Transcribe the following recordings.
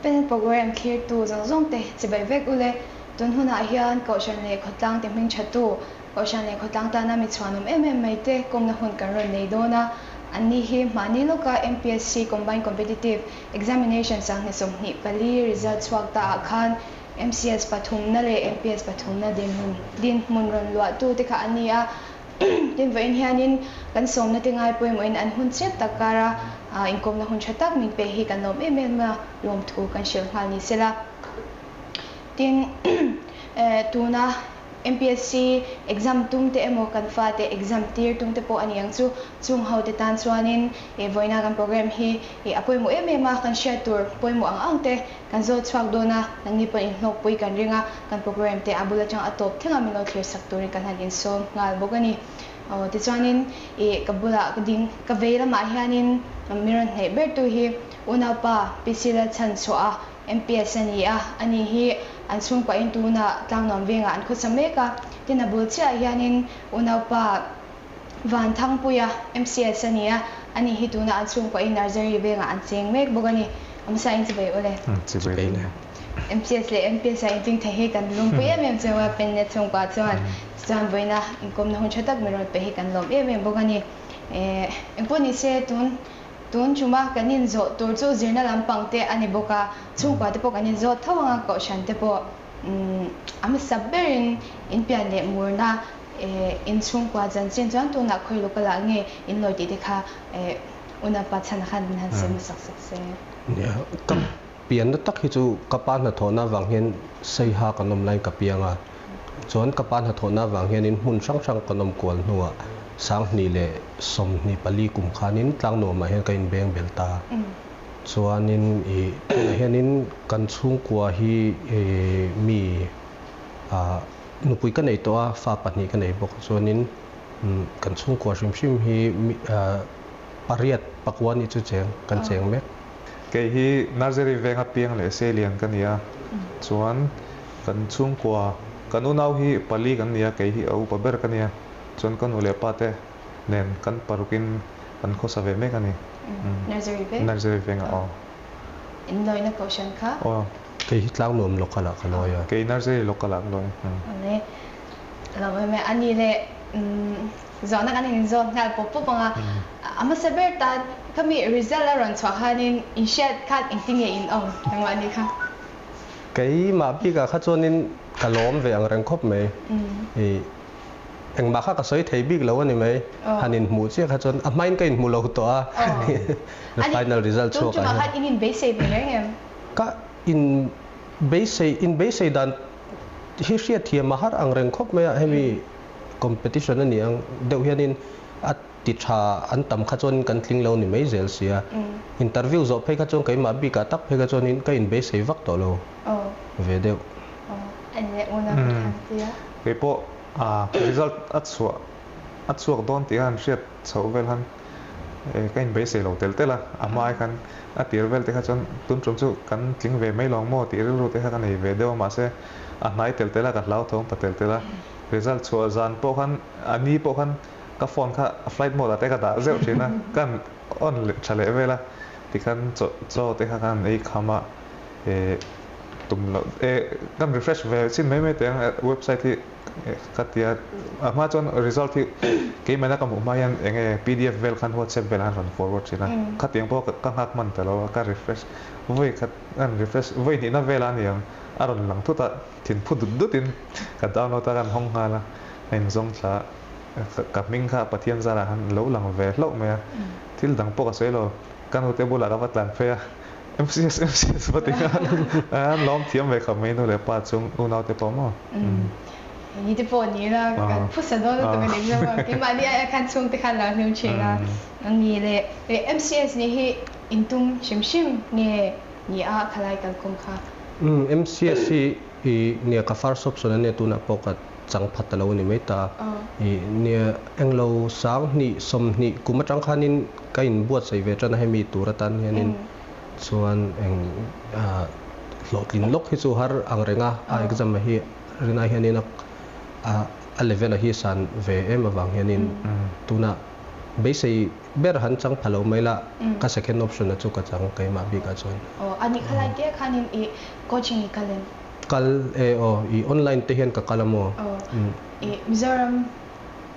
Panel Program thlirtu zawng zawngte chibai vek ule. Tun hunah hian Kohhran leh Khawtlang ti hming thatu, Kohhran leh Khawtlang tana mi chhuanawm em em mai te kawmna hun kan rawn nei dawn a. Anni hi mahni lawka MPSC Combined Competitive Examination 2024 result chhuak ta ah khan MCS pathumna leh MPS pathumna dinhmun dinhmun rawn luahtu te kha an ni a. Tin, vawiin hianin kan sawmna te ngai pawimawhin an hun chep tak kara inkawmna hun tha tak min pe hi kan lawm em em a, lawmthu kan hrilh nghal ni sela. Tin, tuna MPSC exam tum te emaw kan fate exam tir tum te pawh a ni ang chu, chung ho te tan chuanin vawiina kan program hi a pawimawh em em a, kan hriat tur pawimawh ang ang te Kan zawt chhuak dawn a, nangni pawh inhlawkpui kan ring a, kan program te a bul atang a tawp thleng a min lo thlir sak turin kan han insawm nghal bawk a ni. Aw tichuanin ih ka bulah ka ding, ka vei lamah hianin min rawn hnaih ber tu hi unaupa PC Lalchhanchhuah a, MPS a ni a, ani hi an chhungkuahin tunah Tlangnuam vengah an khawsa mek a, tin a bul chiahah hianin unaupa Van Thangpuia, MCS a ni a, ani hi tunah an chhungkuahin Nursery vengah an cheng mek bawk a ni. A hmasa in chibai ule. Chibai ule. MCS leh MPS ah inching thei hi kan lungpui em em cheu a, Pennet chhungkua chuan tichuan vawiina inkawmna hun tha tak min rawn pe hi kan lawm em em bawk a ni. Engpawh ni se tun tun chuma kan inzawh tur chu zirna lampang te a ni bawk a, chhungkua te pawh kan inzawt tho ang a, kohhran te pawh a hmasa berin inpian leh murna In chhungkua chanchin chuan tunah khawi local ah nge in lawi tih te kha unaupa chhana khan min han sawi hmasak sak se. Nia, ka pianna tak hi chu ka pa hnathawhna avang hian Saiha kan awm laiin ka piang a, chuan ka pa hnathawhna avang hianin hmun hrang hrang kan awm kual hnuah 2024 kum khanin Tlangnuamah hian ka inbeng bel ta. Chuanin ih tunah hianin kan chhungkua hi mi ah Nupui ka nei tawh a, fa pahnih ka nei bawk. Chuanin kan chhungkua hrim hrim hi pariat pakua nih chu cheng kan cheng mek. Kei hi Nursery venga piang leh Seilian ka ni a, chuan kan chhungkua kan unau hi pali kan ni a, kei hi a upa ber ka ni a, chuan ka nu leh pa te nen kan parukin kan khawsa ve mek a ni. Nursery veng? Nursery vengah aw. Inlawina kohhran kha? Aw. Kei hi tlang nuam local ah ka lawi a. Kei nursery local ah ka lawi. Awle. Lo em e. A ni le zawhna kan inzawt nghal pawp pawp ang a. A hmasa ber tan khami result a rawn chhuah khanin in hriat khan engtin nge in awm engmah ni kha? Keimah bikah kha chuanin ka lawm ve ang reng khawp mai. Engmah kha ka sawi thei bik lo a ni mai. Han inhmuh chiah kha chuan a hmain ka inhmu lo tawh a. Final result chhuak ah hian. Tun tumah khan in inbeisei ve reng em? Ka in beisei in beisei dan hi hriatthiam a har ang reng khawp mai a, hemi competition a nih ang deuh hianin a ti tha an tam kha chuanin kan tling lo ni mai zel sia. Interview zawh phei kha chuan keimah bikah tak phei kha chuanin ka in beisei vak tawh lo ve deuh. Keipawh result a chhuah a chhuak dawn tih khan hriat chhoh vel khan Ka inbeisei lo tel tel a, a hma ai khan a tir vel te kha chuan tun tum chu kan tling ve mai lawng maw tih rilru te kha ka nei ve deuh a, mahse a hnai tel tel a, ka hlauthawng ta tel tel a, result chhuah zan pawh khan a ni pawh khan ka phone kha flight mode ah te ka dah zeuh thin a, ka han on leh tha leh vel a, tikhan chaw chaw te kha ka han ei kham a, tum loh kan refresh ve chin mai mai teh ang website hi. Ka ti a, a hma chuan result hi keimahna ka hmuh hma hian eng nge pdf vel khan whatsapp vel han rawn forward thin a, khatiang pawh ka nghak hman ta lo a, ka refresh vawi khat an refresh vawi hnihna vel a ni ang a rawn lang thut a, thin phu dut dut in ka download a ka han hawng nghal a, a inzawng thla a, ka hming kha Pathian zarah khan lo lang ve hlauh mai a, thil dang pawh ka sawi lo, ka nute bulah ka va tlan phei a. MCS MCS va ti nghal a an lawm thiam ve khawp mai nu leh pa chung unau te pawh maw. Ni te pawh ni ila kan phusa dawn lutuk a ni hlauh a keimahni ai khan chhungte khan lo hlim thin a ni le MCS nih hi in tum hrim hrim nge ni a khalai kalkawng kha. MCS hi i nia ka first option a nia tunah pawh ka chang phat ta lo a ni mai ta i nia englo 2020 kum atang khanin Ka inbuatsaih ve tan a hemi tur atan hianin chuan eng hlawhtlin lawk hi chu har ang reng a, a exam a hi rinai hianin a a level a hi san ve em avang hianin tuna Beisei ber han chang pha lo mai la, ka second option a chu ka chang keimah bikah chuan. Aw, a nih kha lai te khanin i coaching i kal em? Kal e aw, i online te hian ka kal a maw? Aw, i Mizoram?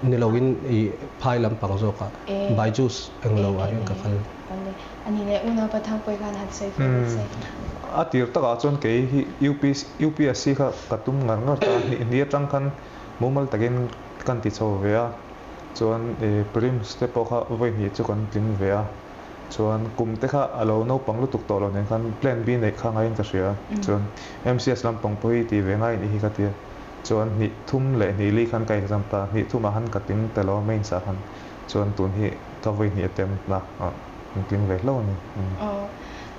Ni loin i phai lampang zawkah Byju's englo ah hian ka kal. Awle, a nih leh unau Pathangpuii khan han sawi ve vat se. A tir takah chuan kei hi UPSC kha ka tum ngar ngar ta a, hnih atang khan mumal takin kan ti chho ve a. Chuan prelims te pawh kha vawi hnih chu kan tling ve a, chuan kum te kha a lo naupang lutuk tawh lo nen khan plan B neih kha ngaiin ka hria a, chuan MCS lampang pawh hi tih ve ngai anih hi ka ti a, chuan hnih thum leh hnih li khan ka exam ta, hnih thumah khan ka tling ta lo a mains ah khan, chuan tun hi ka vawi hnih attempt a, kan tling ve hlauh a ni. Aw,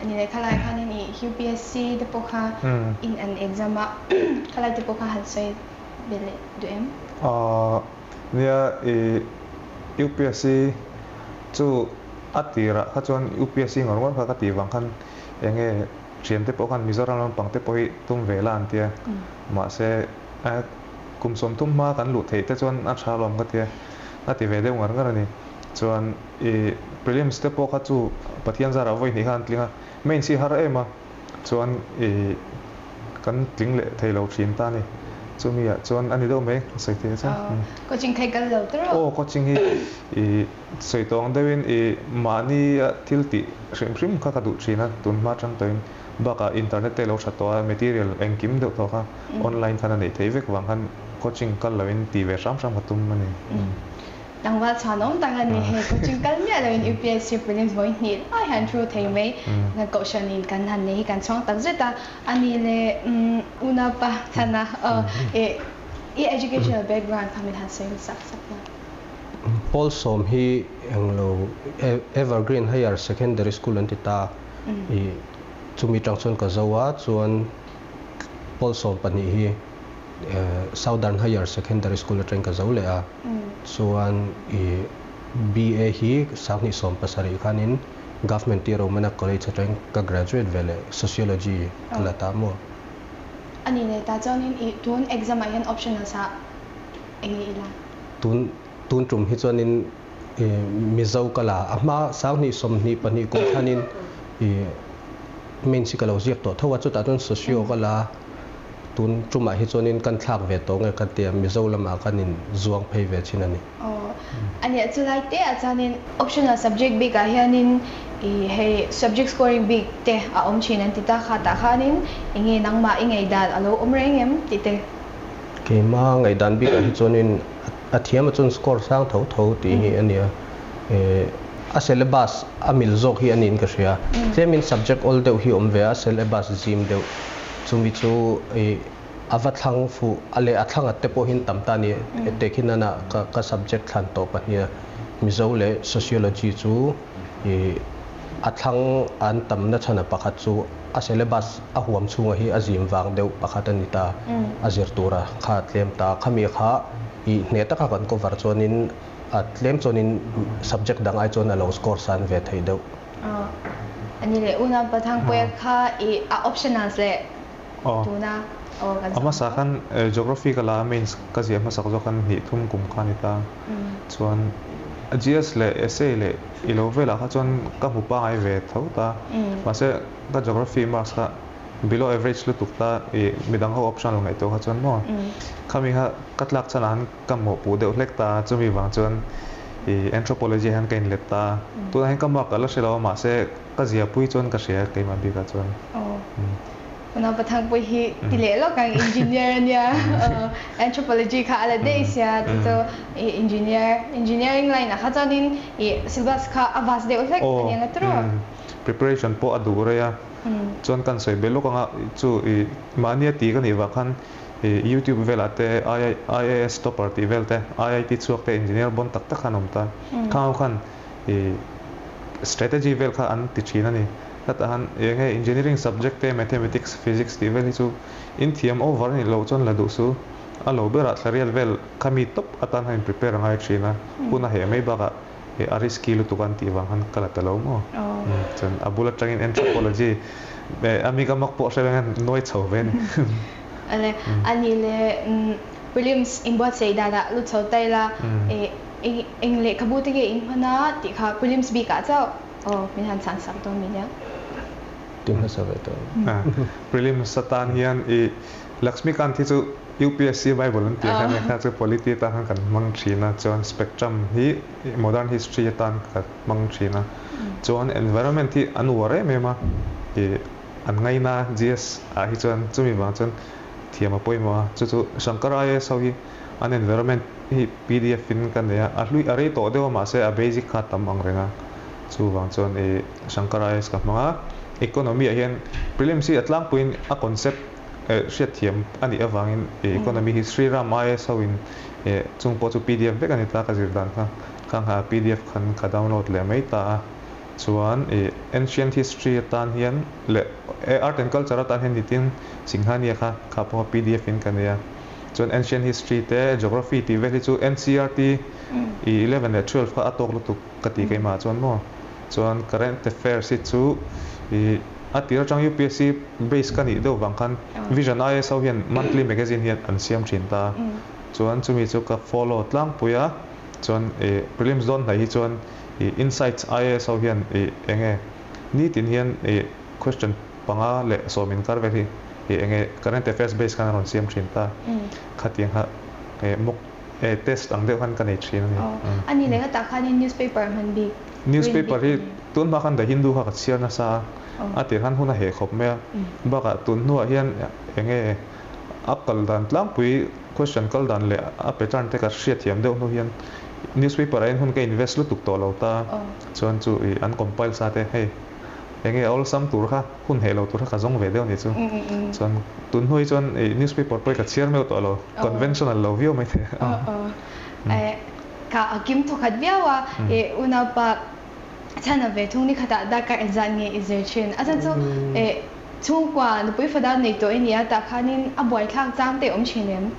ani leh khalai khanin i UPSC te pawh kha in an exam a, khalai te pawh kha han sawi belh leh duh em? Aw. Nia, i UPSC chu a tirah kha chuan UPSC ngawr ngawr kha ka tih vang khan eng nge thiante pawh khan Mizoram lampang te pawh hi tum ve la an tia. Mahse, kum 30 hma kan luh theih te chuan a tha alawm ka tia, a ti ve deuh ngar ngar a ni. Chuan i prelims te pawh kha chu Pathian zarah vawi hnih khan an tling a, mains hi har em a. Chuan i kan tling leh thei lo thin ta a ni. Chumi ah chuan a ni deuh mai ka sawi thei a chuan. Coaching thei kal lo tawh. Aw coaching hi i sawi tawh ang deuhin i mahni a thil tih hrim hrim kha ka duh thin a tun hma atang tawhin bakah internet te a lo tha tawh a material engkim deuh tawh kha online khan a neih theih vek vang khan coaching kal loin tih ve hram hram ka tum a ni. Tlangval chhuanawm tak a ni. Hei coaching kal miah loin UPSC prelims vawi hnih lai hian thu thei mai. Kan kohhranin kan han nei hi kan chhuang tak zet a. A ni le unaupa chhana aw i educational background kha min han sawi sak sak la. Pawl sawm hi englo Evergreen Higher Secondary School an ti ta. I chumi tang chuan ka zo a chuan pawl 12 hi Southern Higher Secondary School atangin ka zo leh a, chuan i BA hi 2017 khanin Government Tia Romana College atangin ka graduate ve leh Sociology ka la ta maw? A ni leh ta chuanin i tun exam ah hian optionals ah eng nge i la? Tun tun tum hi chuanin i Mizo ka la a hma 2022 kum khanin i mains hi ka lo ziak tawh tho a, chutah chuan Socio ka la a. Tun tumah hi chuanin kan thlak ve tawh nge ka tia Mizo lamah kan in zuang phei ve thin a ni. Aw, a nia chu lai te ah chuanin optional subject bik ah hianin i hei subject scoring bik te a awm thin an ti ta kha tah khanin enge nangmah i ngaihdan a lo awm reng em tih te. Keima ngaihdan bik ah hi chuanin a thiam ah chuan score sang tho tho tih hi a nia. A syllabus a mil zawk hi a niin ka hria. Tlemin subject awl deuh hi awm ve a, syllabus zim deuh. Chumi chu i a va thlang fuh a leh a thlang at te pawh hian tam ta a ni. Tehkhin nana ka ka subject thlan tawh pahniha Mizo leh Sociology chu i a thlang an tamna chhana pakhat chu a syllabus a huam chhunga hi a zim vang deuh pakhat a ni ta. A zir tura kha a tlem ta. Khami kha i hneh taka kan cover chuanin a tlem chuanin subject dang ai chuan a lo score san ve thei deuh. A ni leh unau Pathangpuia kha i a optionals leh tuna aw kan A hmasa khan geography ka la a mains ka ziah hmasak zawk khan hnih thum kum kha a ni ta. Chuan GS leh essay leh i lo velah kha chuan ka hmu pangai ve tho ta. Mahse ka geography marks kha below average lutuk ta i midang ho optional ngaihtuah kha chuan maw khami kha ka tlak chhanah khan Ka mawhpuh deuh hlek ta a, chumi vang chuan i anthropology hian ka inlet ta a. Tunah hian ka mark a la hre lo a, mahse ka ziapui chuan ka hria keimah bikah chuan. Aw, unau Pathangpui hi ti leh lawk ang, engineer a nia, anthropology kha a la daih sia, chu chu i engineer, engineering line ah kha chuanin i syllabus kha a vast deuh hlek a nia nga tawrh. Preparation pawh a duh rei a, chuan kan sawi belh lawk ang a, chu i mahnia ti ka nih vang khan I YouTube velah te IAS topper tih vel te, IIT chhuak te engineer bon tak tak khan awm ta. Khang ho khan i strategy vel kha an ti thin a ni. Hlatah han eng nge engineering subject te mathematics, physics tih vel hi chu in thiam over a nih loh chuan la duh su. A lo berah thlariat vel kha mi tawp atan khan in prepare a ngai thin a. Hun a heh mai bakah a risky lutuk an tih vang khan ka la ta lo maw. Chuan a bul atangin anthropology a mi ka mak pawh hre reng a nuai chho ve a ni. Ale, a ni le prelims inbuatsaih danah lu chho ta ila. Eng lehkhabu te nge in hman a tih kha prelims bik ah chauh aw min han chhan sak dawn mi nia. Ti hmasa ve tawh. Prelims atan hian i Laxmikant hi chu UPSC Bible an tih kha nia kha chu polity atan khan kan hmang thin a, chuan Spectrum hi modern history atan ka hmang thin a, chuan environment hi an uar em em a, i an ngaina GS ah hi chuan chumi vang chuan thiam a pawimawh a, chu chu Shankar IAS ho hi an environment hi pdf in ka nei a, a hlui a rei tawh deuh a mahse a basic kha a tam ang reng a, chuvang chuan i Shankar IAS ka hmang a, economy ah hian prelims hi a tlangpuiin a concept hriatthiam a nih avangin i economy hi Sri Ram IAS ho in chung pawh chu pdf vek a ni ta ka zir dan kha, khang kha pdf khan ka download leh mai ta a, chuan i ancient history atan hian leh art and culture atan hian nitin Singhania kha kha pawh pdf in ka nei a. Chuan ancient history te, geography tih vel hi chu NCERT i 11 leh 12 kha a tawk lutuk ka ti keimah chuan maw. Chuan current affairs hi chu i a tir atang UPSC base ka nih deuh vang khan Vision IAS ho hian monthly magazine hian an siam thin ta a. Chuan chumi chu ka follow tlangpui a, chuan i prelims dawn hnaih hi chuan i Insights IAS ho hian i enge nitin hian i question panga leh sawm inkar vel hi i enge current affairs base khan a rawn siam thin ta, khatiang kha e mock e test ang deuh khan ka nei thin a ni. A ni leh hetah khanin newspaper hman bik Newspaper hi tun hma khan The Hindu kha ka chhiar nasa a, a tir khan hun a heh khawp mai a, bakah tun hnuah hian enge a kal dan tlangpui question kal dan leh a pattern te ka hriatthiam deuh hnu hian newspaper ah hian hun ka invest lutuk tawh lo ta, chuan chu i an compile sa te hei Enge awlsam tur kha, hun heh lo tur kha ka zawng ve deuh ni chu. Chuan tun hnuai chuan i newspaper pawh hi ka chhiar meuh tawh lo, conventional lo viau mai thei a. Ka a kim thawkhat viau a, i unaupa chhan ve thung ni khatah darkar engzat nge i zir thin? A chhan chu chhungkua nupui fada nei tawh i nia, tah khanin a buaithlak chang te awm thin em?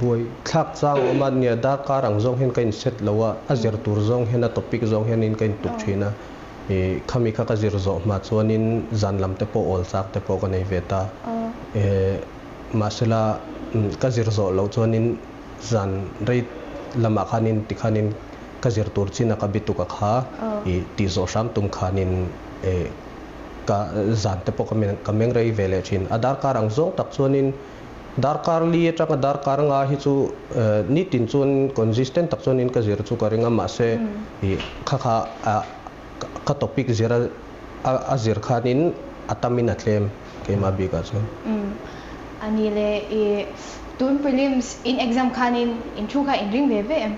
Buaithlak chang awm a nia, darkar ang zawng hian ka inset lo a, a zir tur zawng hian a topic zawng hianin ka intuk thin a. I khami kha ka zir zawh hma chuanin zan lam te pawh awl chak te pawh ka nei ve ta. E mahsela ka zir zawh loh chuanin zan rei lamah khanin tikhanin ka zir tur chin a ka bituk a kha i tih zawh hram tum khanin e ka zan te pawh ka meng rei ve leh thin. A darkar ang zawng tak chuanin Darkar li atanga darkar nga hi chu nitin chuan consistent tak chuanin ka zir chu ka ring a, mahse ih kha kha ka topic zir a zir khanin a tamin a tlem keimah bikah chuan. Umm a ni le, ih tun prelims in exam khanin in thu kha in ring ve ve em?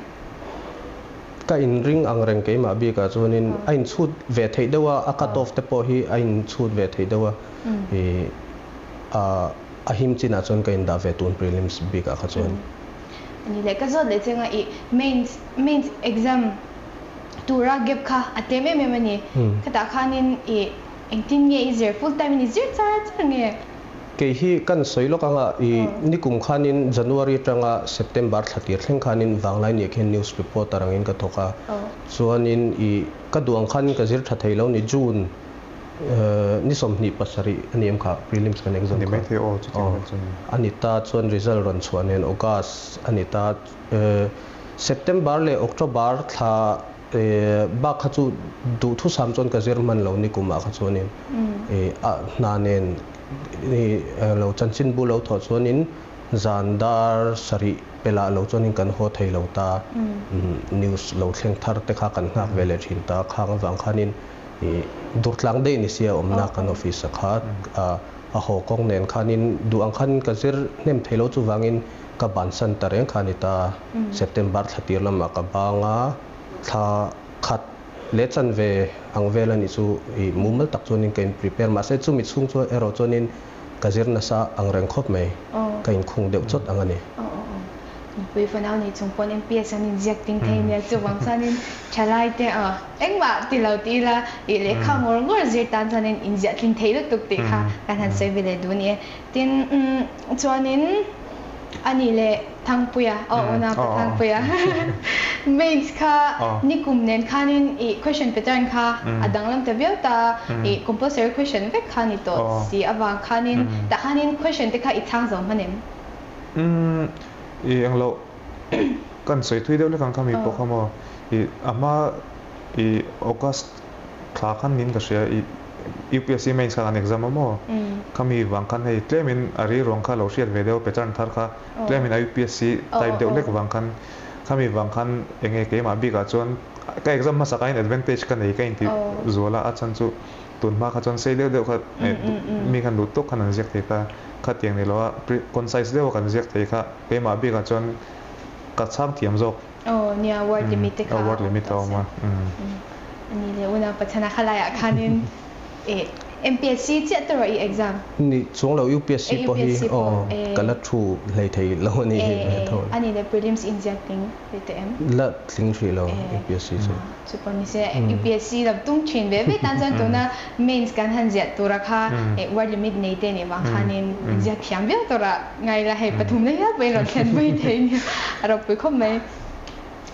Ka in ring ang reng keimah bikah chuanin a inchhut ve theih deuh a, a cut off te pawh hi a inchhut ve theih deuh a, ih a. A him chinah chuan ka indah ve tun prelims bikah kha chuan. A ni leh ka zawt leh chiang a, i mains mains exam tura gap kha a tlem em em a ni. Khatah khanin i engtin nge i zir full time in i zir char char nge? Kei hi kan sawi lawk anga i nikum khanin January atanga September thla tir thleng khanin Vanglaini ah khian news reporter angin ka thawk a, chuanin i ka duh ang khanin ka zir tha thei lo ni June Ni 27 a ni em kha prelims kan exam kha. A ni ta chuan result rawn chhuah nen August a ni ta. September leh October thla bak kha chu duhthusam chuan ka zir hman lo ni kumah kha chuanin a hna nen lo chanchinbu lo thawh chuanin zan dar sarih pelah lo chuanin kan haw thei lo ta. News lo thleng thar te kha kan nghak ve leh thin ta. Khang avang khanin I durtlang daih ni sia awmna kan office a kha a haw kawng nen khanin duh ang khan ka zir hnem thei lo chuvangin ka bansan ta reng kha a ni ta. September thla tir lamah ka bang a, thla khat leh chanve ang vel a nih chu i mumal tak chuanin ka in prepare mahse chumi chhung chuan erawh chuanin ka zir nasa ang reng khawp mai, ka inkhung deuh chawt ang a ni. Nupui fanau nei chung pawn MPS an inziak ting thei nia chuvang chuanin thalai te engmah ti lo ti ila ih lehkha ngawr ngawr zir tan chuanin inziah tling thei lutuk tih kha kan han sawi ve leh duh a ni e. Tin chuanin a nih leh Thangpuia aw unau ka Thangpuia mains kha nikum nen khanin ih question pattern kha a danglam ta viau ta ih compulsory question vek kha ni tawh si avang khanin tah khanin question te kha i chhang zo hman em? Umm, i englo. Kan sawi thui deuh lek ang khami pawh kha maw i a hma i August thla khan niin ka hria i UPSC mains kha kan exam a maw khami vang khan hei tlemin a ri ruang kha lo hriat ve deuh a pattern thar kha tlemin a UPSC type deuh lek vang khan khami vang khan enge keimah bikah chuan ka exam hmasa khain advantage ka nei ka inti zual a a chhan chu tun hma kha chuan sei deuh deuh kha mi khan duh tawk khan an ziak thei ta khatiang ni lo a concise deuh a kan ziak thei kha keimah bikah chuan ka chhang thiam zawk. Aw nia word limit te kha word limit a awm a. Ani leh una Pathana khalaiah khanin eh MPSC chiah te rawh i exam. Ni chuang lo UPSC pawh hi aw ka la thu hlei thei lo a ni hi ve tho. Ani leh prelims inziak tling ve teh em? La tling hrih lo UPSC chu. Chu pawh ni se UPSC lam tum thin ve ve tan chuan tuna mains kan han ziah tura kha word limit nei te nih vang khanin inziak thiam viau tura ngai la hei pathum na hial pawhin rawn thlen mai thei nia a ropui khawp mai.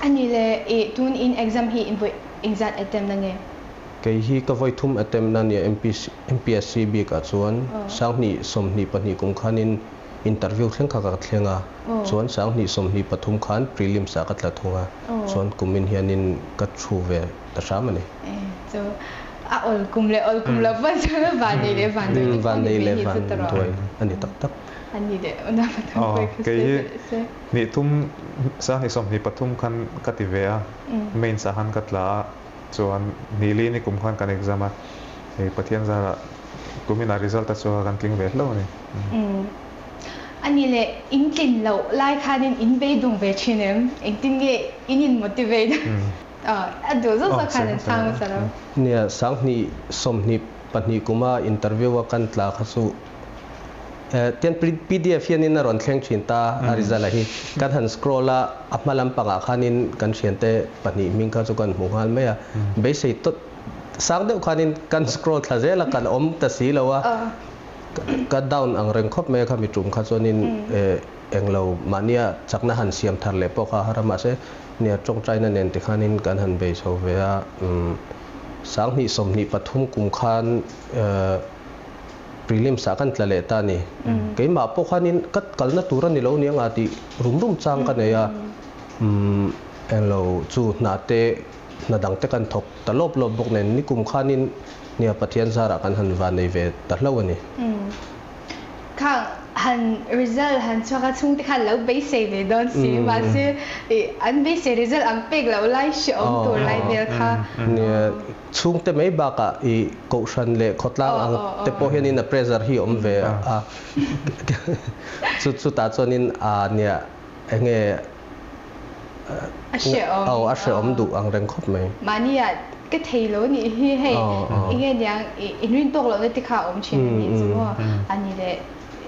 A ni le i tun in exam hi in vawi engzat attempt na nge? Kei hi ka vawi thum attempt na nia MPSC bik ah chuan 2022 kum khanin interview thleng kha ka thleng a, chuan 2023 khan prelims ah ka tla thung a, chuan kumin hianin ka thu ve ta hram a ni. Chu a awl kum leh awl kum lo pawh chuan a van nei leh van duai te pawh ni ve hi chu ta rawh. A ni tak tak. A ni leh una pathum pawh kha Kei hi hnih thum 2023 khan ka ti ve a, mains ah khan ka tla a, chuan hnih li ni kum khan kan exam a, hei Pathian zarah kumin a result a chhuak a kan tling ve hlauh a ni. A ni leh in tlin loh lai khanin in beidung ve thin em? Engtin nge in in motivate? A duh zawk zawk khan an chhang hmasa lo. Nia, 2022 kuma interview a kan tla kha chu tian pdf hianin a rawn thleng thin ta a result a hi. Kan han scroll a, a hma lampangah khanin kan thiante pahnih hming kha chu kan hmu nghal mai a. Beisei tawt sang deuh khanin kan scroll thla zel a, kan awm ta si lo a. Ka down ang reng khawp mai a khami tum kha chuanin englo mahnia chakna han siam thar leh pawh kha a har a, mahse nia tawngtaina nen tikhanin kan han bei chho ve a. 2023 kum khan prelims ah kan tla leh ta a ni. Keimah pawh khanin ka kalna tur a ni lo nia nga tih rum rum chang ka nei a, englo chu hna te hna dang te kan thawk ta lawp lawp bawk nen nikum khanin nia Pathian zarah kan han van nei ve ta hlauh a ni. Kha han result han chhuak a chhungte khan lo beisei ve dawn si mahse an beisei result ang pek loh lai hreawm tur lai vel kha. Nia chhungte mai bakah i kohhran leh khawtlang ang te pawh hianin a pressure hi a awm ve a chu chutah chuanin a nia enge A hreawm. Aw, a hreawm duh ang reng khawp mai. Mahnia ka thei lo nih hi hei enge niang in rin tawk lohna te kha a awm thin a nih chu maw a ni leh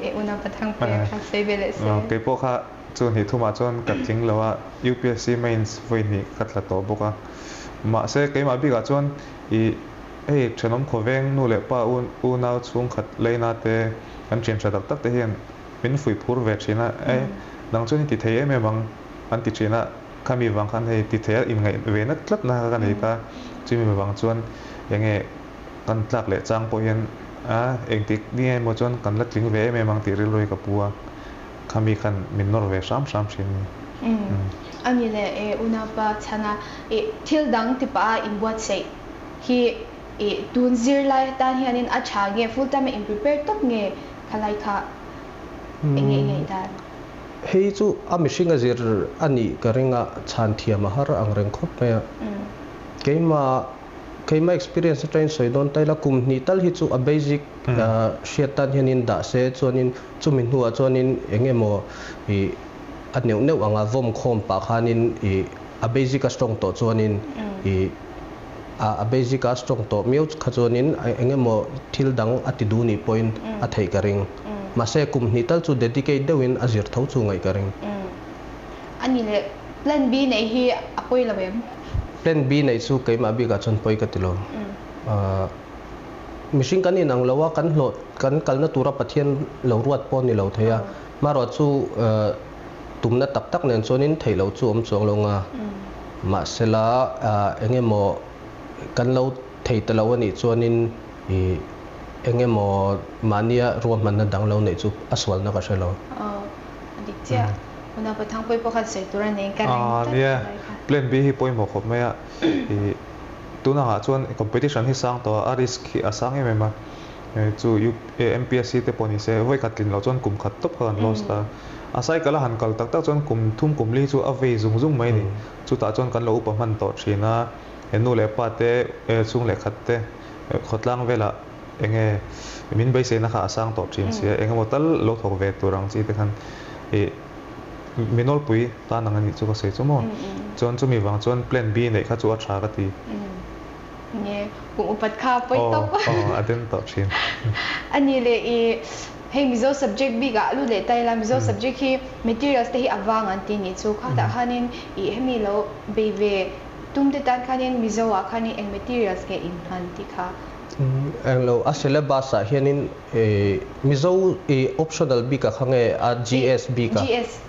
e unau pathang pek kha sawi ve leh se. Kei pawh kha chu hnih thumah chuan ka tling lo a, UPSC mains vawi hnih ka tla tawh bawk a. Mahse keimah bikah chuan i hei thenawm khawveng nu leh pa unau chhungkhat leina te kan thian tha tak tak te hian min fuih phur ve thin a, e dang chuan i ti thei em em ang an ti thin a, khami vang khan hei ti thei a inngaih ve na tlat na ka nei ta, chumi vang chuan enge kan tlak leh chang pawh hian a engtik ni emaw chuan kan la tling ve em em ang tih rilru hi ka pu a, khami khan min nawr ve hram hram thin a ni. A ni leh e unaupa chhana i thil dang ti pah a inbuatsaih hi i tun zirlai tan hianin a tha nge full time a in prepare tawp nge Khalai kha enge i ngaihdan? Hei chu a mihring a zir a nih ka ring a, chhan thiam a har ang reng khawp mai a. Keima keima experience atangin sawi dawn ta ila kum hnih tal hi chu a basic hriat tan hianin dah se chuanin chumi hnuah chuanin eng emaw ih a neuh neuh anga vawm khawm pah khanin ih a basic a strong tawh chuanin ih A basic a strong tawh miau kha chuanin eng emaw thil dang a ti duh nih pawhin a theih ka ring. Mahse kum hnih tal chu dedicate deuhin a zir tho chu ngaih ka ring. A ni leh, plan B neih hi a pawi lo em? Plan B neih chu keimah bikah chuan pawi ka ti lo. Mihring kan inang lo a, kan hlawh kan kalna tura Pathian lo ruat pawh a ni lo thei a. Marawh chu tumna tak tak nen chuanin theih loh chu awm chuang lo nga. Mahsela eng emaw kan lo thei ta lo a nih chuanin ih eng emaw mahnia ruahmanna dang lo neih chu a sualna ka hre lo. Aw, a dik chiah. Unau Pathangpui pawh khan sawi tur a nei ka ring tlat Nia, plan B hi pawimawh khawp mai a. Ih tun angah chuan competition hi sang tawh a, a risk hi a sang em em a. Chu MPSC te pawh ni se vawi khat tlin loh chuan kum khat tawp kha kan lost a. A cycle a han kal tak tak chuan kum thum kum li hi chu a vei zung zung mai a ni. Chutah chuan kan lo upa hman tawh thin a, nu leh pa te, chhung leh khat te khawtlang velah enge min beiseina kha a sang tawh thin sia, eng emaw tal lo thawk ve tur ang chi te khan ih mi nawlpui tan ang a nih chu ka sawi chu maw. Chuan chumi vang chuan plan B neih kha chu a tha ka ti. Nge kum upat kha pawi tawp. Aw aw a den tawh thin. A ni leh i hei Mizo subject bik ah lu leh ta ila Mizo subject hi materials te hi a vang an ti nih chu khatah khanin i hemi lo bei ve tum te tan khanin Mizo ah khanin eng materials nge in hman tih kha. Englo a syllabus ah hianin Mizo i optional bik ah kha nge a GS bik ah? GS.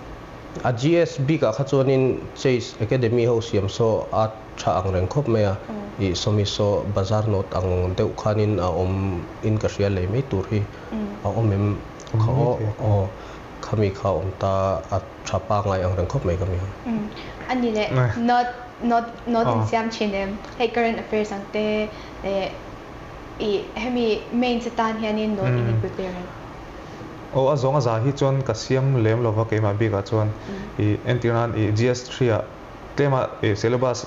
A GS bik ah kha chuanin Chase Academy ho siam saw a tha ang reng khawp mai a, ih sawmi saw bazar note ang deuh khanin a awm in ka hria lei mai tur hi a awm em kha aw aw khami kha a awm ta a tha pangai ang reng khawp mai ka mi ha. A ni leh note note note in siam thin em hei current affairs ang te leh ih hemi mains atan hianin note in i prepare em? Aw a zawng a za hi chuan ka siam lem lova keimah bikah chuan ih entir nan ih GS three ah Tlema syllabus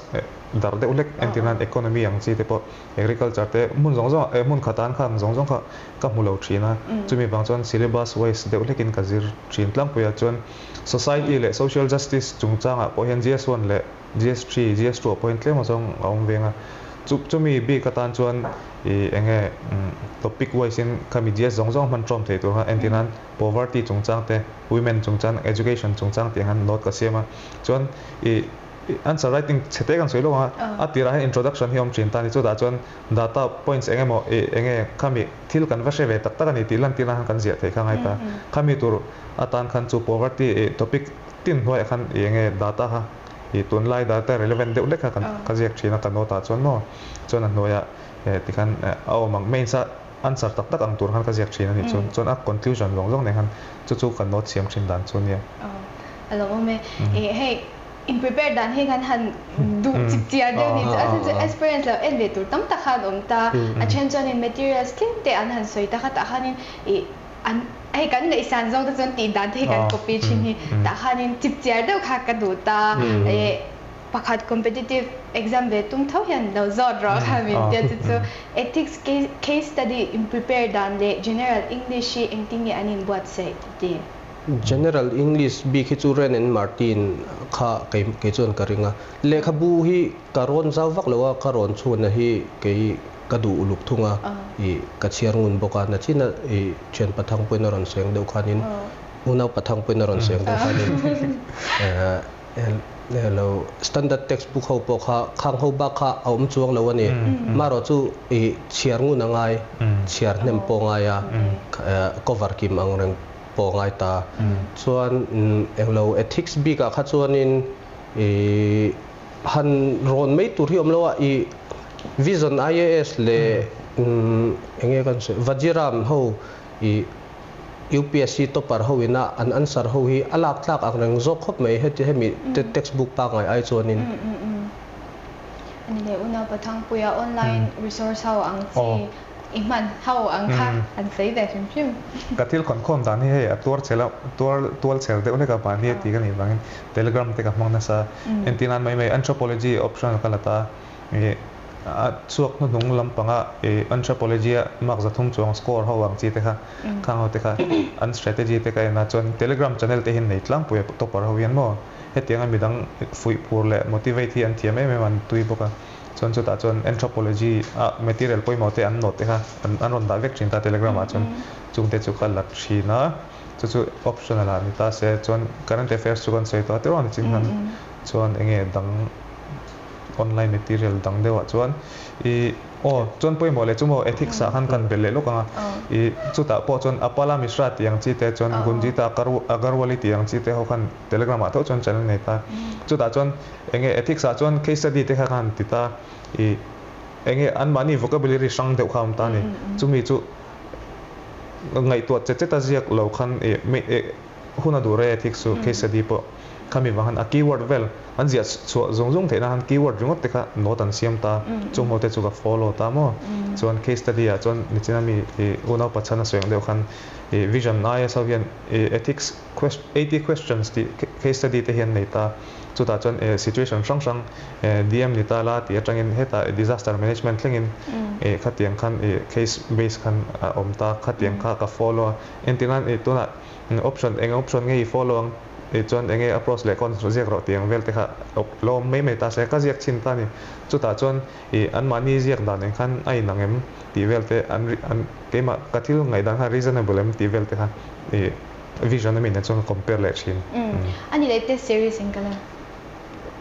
dar deuh hlek entir nan economy ang chi te pawh agriculture te hmun zawng zawng ah hmun khat ah an kha ang zawng zawng kha ka hmu lo thin a, chumi vang chuan syllabus wise deuh hlekin ka zir thin tlangpui a, chuan society leh social justice chungchang ah pawh hian GS one leh GS three, GS two ah pawh hian tlem azawng a awm veng a, chu chumi bik atan chuan ih eng nge topic wise in khami GS zawng zawng hman tawm thei tur kha entir nan poverty chungchang te, women chungchang, education chungchang tih ang hian note ka siam a. Chuan ih answer writing chhe te kan sawi lawk ang a, a tirah hian introduction hi a awm thin ta a ni. Chutah chuan data points eng emaw ih eng nge khami thil kan va hre ve tak tak a ni tih lantir nan khan kan ziah theih kha a ngai ta. Khami tur atan khan chu poverty ih topic tin hnuaiah khan ih eng nge data kha ih tunlai data relevant deuh hlek kha kan ka ziak thin a ka note ah chuan maw. Chuan a hnuaiah tikhan a awm ang mains a. Answer tak tak ang tur khan ka ziak thin a nih chuan, chuan a conclusion zawng zawng nen khan chu chu ka note siam thin dan chu a nia. Aw, a lo awm e. Ih hei in prepare dan hi khan han duh chip chiar deuh ni chu a chu chu experience lo en ve tur tam tak khan awm ta. A then chuan in materials tlem te an han sawi ta kha tah khanin ih an hei kan ngaihsan zawng te chuan tih dan te hi kan copy thin hi tah khanin chip chiar deuh kha ka duh ta. Ih Pakhat competitive exam ve tum tho hian lo zawt rawh kha min tia chu chu ethics case study in prepare dan leh general English hi engtin nge an inbuatsaih ti ti. General English bik hi chu Ren and Martin kha kei kei chuan ka ring a, lehkhabu hi ka rawn zau vak lo a, ka rawn chhunna hi kei ka duh uluk thung a, ih ka chhiar ngun bawk a, nachina ih thian pathang pawhin a rawn seng deuh khanin unau pathang pawhin a rawn seng deuh khanin Hello, standard textbook ho pawh kha khang ho bak kha a awm chuang lo a ni. Marawh chu i chhiar ngun a ngai, chhiar hnem pawh a ngai a, cover kim ang reng pawh a ngai ta. Chuan englo ethics bikah kha chuanin i han rawn mai tur hi awm lo a, i Vision IAS leh enge kan sawi Vajiram ho i UPSC topper ho ina an answer ho hi a lak tlak ang reng zawk khawp mai heti hemi te textbook pangngai ai chuanin. Ani leh unau Pathangpuia online resource ho ang chi i hman ho ang kha an sawi ve hrim hrim. Ka thil khawnkhawm dan hi hei a tuar chel a, tuar tual chel deuh hlek a mahni a ti ka nih vangin Telegram te ka hmang nasa. Entir nan mai mai anthropology optional ka la ta. Ih a chhuak hnuhnung lampanga ih anthropology a mark 300 chuang score ho ang chi te kha khang ho te kha an strategy te ka en a chuan telegram channel te hian nei tlangpui a topper ho hian maw hetianga midang fuih phur leh motivate hi an thiam em em a an tui bawk a chuan chutah chuan anthropology a material pawimawh te an note te kha an an rawn dah vek thin ta telegram ah chuan chung te chu ka la thin a chu chu optional ah ni ta se chuan current affairs chu kan sawi tawh a tiraw ni chin khan chuan enge dang Online material dang deuhah chuan i aw chuan pawimawh leh chu maw ethics ah khan kan belh leh lawk ang a, i chutah pawh chuan Apala Mishra tih ang chi te chuan Gunjita Agarwali tih ang chi te ho khan Telegram ah tho chuan channel nei ta. Chutah chuan eng nge ethics ah chuan case study te kha khan ti ta i eng nge anmahni vocabulary hrang deuh kha a awm ta a ni. Chumi chu ngaihtuah chet chet a ziak lo khan i. Hun a duh rei ethics chu case study pawh khami vang khan a keyword vel an ziah chhuah zung zung theih nan khan keyword ringawt te kha note an siam ta chung ho te chu ka follow ta maw. Chuan case study ah chuan nichina mi ih unau pachhan a sawi ang deuh khan ih vision IS ho hian ih ethics 80 questions tih case study te hi an nei ta. Chutah chuan eh situation hrang hrang eh DM ni ta la tih atangin hetah disaster management thlengin eh khatiang khan eh case base khan a awm ta khatiang kha ka follow a. Entirnan eh tunah option eng option nge i follow ang tih chuan enge a pros leh cons ziak rawh tih ang vel te kha lo awm mai mai ta se ka ziak chhin ta a ni. Chutah chuan ih anmahni ziak dan eng khan a inang em tih vel te an an keimah ka thil ngaihdan kha reasonable em tih vel te kha ih Vision a mi nen chuan ka compare leh thin. A ni leh test series in kal a.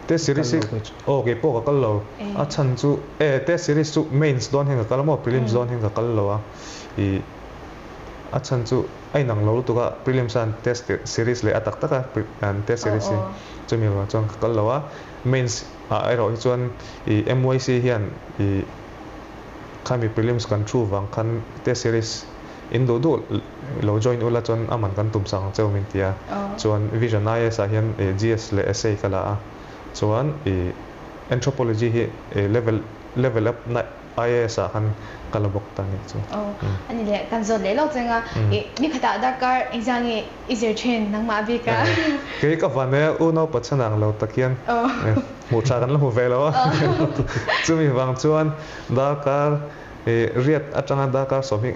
Test series hi aw kei pawh ka kal lo. A chhan chu e test series chu mains dawn hian ka kal a maw prelims dawn hian ka kal lo a. Ih a chhan chu a inang lo lutuk a prelims a an test series leh a tak tak a an test series hi chumi vang chuan ka kal lo a. Mains ah erawh hi chuan ih MYC hian ih khami prelims kan thu vang khan test series In duh duh lo join ula chuan a man kan tum sak ang cheu min ti a. Chuan Vision IAS ah hian GS leh essay ka la a. Chuan i Anthropology hi level level up na IAS ah khan ka la bawk ta nih chu. Aw a ni leh kan zawt leh lawk cheng a. I nikhatah darkar engzah nge i zir thin nangmah bik a? Kei ka van e unau pachhan ang lo tak hian hmuh tha kan la hmu ve lo a. Chumi vang chuan darkar Riat atanga darkar sawm hi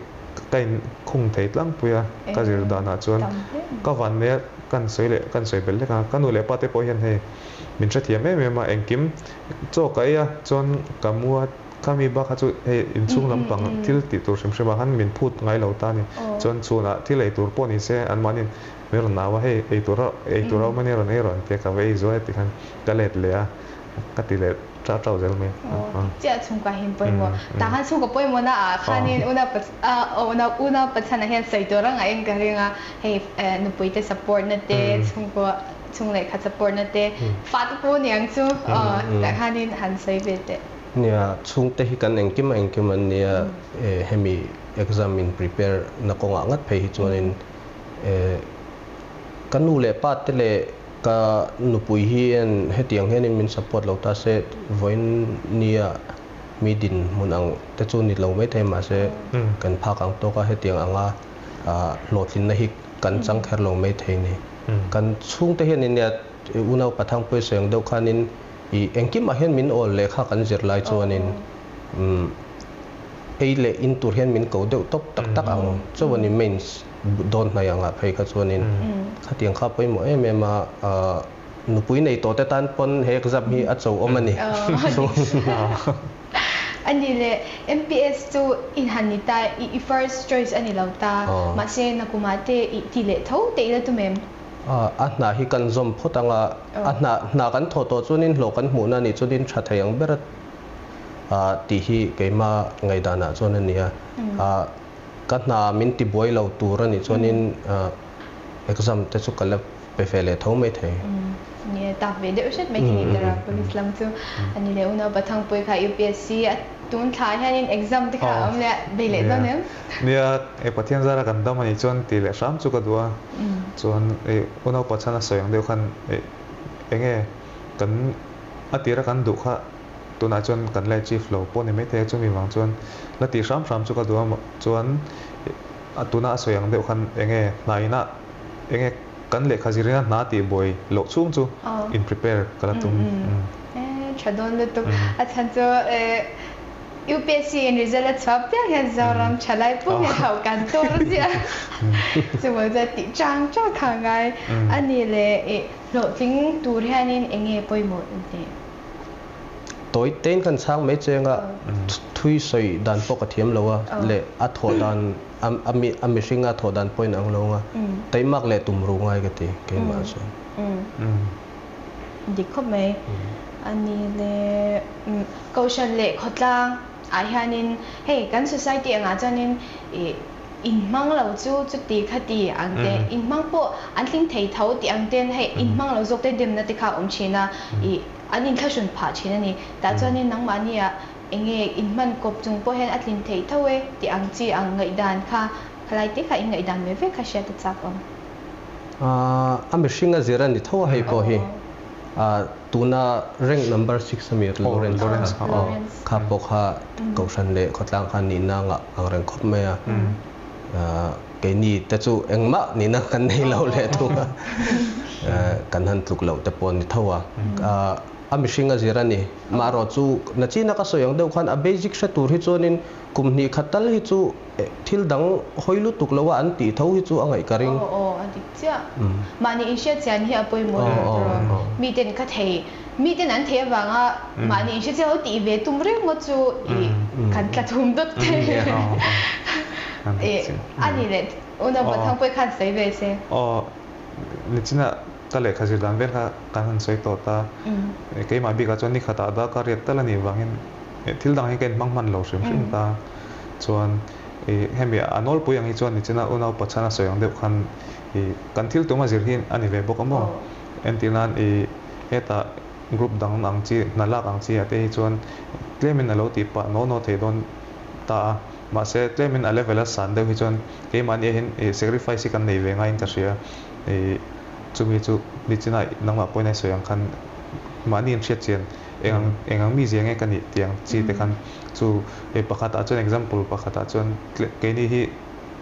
ka in khung thei tlangpui a, ka zir danah chuan ka vanneia kan sawi leh kan sawi belh lek a, ka nu leh pa te pawh hian hei min hrethiam em em a, engkim chaw ka ei a chuan ka mu a, khami bak kha chu hei inchhung lampang thil tih tur hrim hrim ah khan min phut ngai lo ta a ni, chuan chhunah thil ei tur pawh ni se anmahniin min rawn au a, hei ei tur ei tur a awm a nia rawn ei rawh an tia ka va ei zuai a tikhan ka let leh a ka ti leh. Tah tau zel mai. Aw dik chiah chhungkua hi pawimawh. Tah khan chhungkaw pawimawh na ah khanin unau unau unau pachhan ah hian sawi tur a ngaih in ka ring a, hei nupui te support na te chhungkaw chhung leh khat support na te fa te pawh ni ang chu aw tah khanin han sawi ve teh. Nia, chhungte hi kan engkim a engkim an nia, hemi exam in prepare na kawngah ngat phei hi chuanin ka nu leh pa te leh Ka nupui hian hetiang hianin min support lo ta se, vawiin nia mi dinhmun ang te chu ni lo maithei mahse kan phak ang tawk a, hetiang anga hlawhtlinna hi kan chang kher lo maithei ni. Kan chhungte hianin nia unau pathang pawisa ang deuh khanin ih engkimah hian min awl lehkha kan zir lai chuanin ei leh in tur hian min ko deuh tawp tak tak ang chauh a ni mains. Dawn hnai angah phei kha chuanin khatiang kha pawimawh em em a, nupui nei tawh te tan pawn he exam hi a cho awm a ni. A ni le, MPS chu in han ni ta, i first choice a ni lo ta, mahse nakumah te i ti leh tho te ila tum em? A hna hi kan zawm phawt ang a, a hna hna kan thawh tawh chuanin hlawh kan hmuhna a nih chuanin tha thei ang ber a tih hi keima ngaihdanah chuan a ni a. Ka hna min ti buai lo tur a nih chuanin exam te chu ka la pe ve leh tho mai thei. Ni e, tak ve deuh hret mai thei tara police lam chu a ni leh. Unau Pathangpui kha UPSC a tun thla hianin exam te kha a awm leh a, bei leh dawn em? Nia, e Pathian zara kan dam a nih chuan tih leh hram chu ka duh a. Chuan e unau Pachhan a sawi ang deuh khan e enge kan a tira kan duh kha Tunah chuan kan la achieve lo pawh ni maithei a, chumi vang chuan la tih hram hram chu ka duh a, chuan a tuna a sawi ang deuh khan enge hna ina enge kan lehkha zirina hna tih buai loh chhung chu in prepare ka la tum. E tha dawn lutuk, a chhan chu UPSC in result a chhuah piang hian Zoram thalai pum hian hauh kan tur ziah chumaw chuan tih chang chang kha ngai a ni le i hlawhtling tur hianin enge pawimawh tih. Tawi tein kan chhang mai cheng a, thui sawi dan pawh ka thiam lo a, leh a thawh dan a mihringa a thawh dan pawh in ang lo ang a, taimak leh tum ru ngai ka ti keimah chuan. Dik khawp mai. A ni le Kohhran leh khawtlang ah hianin hei kan society angah chuanin ih inhmang lo chu chuti khati ang te, inhmang pawh an tling thei tho tih ang ten hei inhmang lo zawk te demna te kha a awm thin a, ih an inthlahrun phah thin a ni. Tah chuanin nangmahnia eng nge inhman kawp chung pawh hian a tlin theih tho e tih ang chi ang ngaihdan kha khalai te kha in ngaihdan ve vek kha hriat a chak awm. A mihring a zir a ni tho a hei pawh hi. Tuna rank number 6 ami Lawrence kha kha pawh kha kohhran leh khawtlang khan nihna ngah ang reng khawp mai a. Keini te chu engmah nihna kan nei lo leh thung a. Kan han tluk loh te pawh a ni tho a. A mihring a zir a ni. Marawh chu nachina ka sawi ang deuh khan a basic hre tur hi chuanin kum hnih khat tal hi chu thil dang hawi lutuk lo a an tih tho hi chu a ngaih ka ring. Aw aw a dik chiah. Mahni inhriat chian hi a pawimawh lo tur a. Miten ka thei, miten an thei avanga mahni inhriat chian ho tih ve tum reng ngawt chu i kan tla thum dawt thei. A ni leh unaupa Thangpuii khan sawi ve se. Aw nichina ka lehkha zir dan vel kha kan han sawi tawh ta. Keimah bikah chuan nikhatah da ka riat tal a nih vangin thil dang hi ka inhmang hman lo hrim hrim ta. Chuan hemi a nawlpui ang hi chuan nichina unaupa chhan a sawi ang deuh khan kan thil tum a zir hi a ni ve bawk a maw. Entir nan hetah group dang ang chi hna lak ang chi ah te hi chuan tlemin a lo tih pah naw naw thei dawn ta a. Mahse tlemin a level a san deuh hi chuan keimahni ah hian sacrifice hi kan nei ve ngaiin ka hria. Chumi chu nichina nangmah pawhin a sawi ang khan mahni inhriat chian eng ang eng ang mizia nge ka nih tih ang chi te khan chu pakhatah chuan example pakhatah chuan keini hi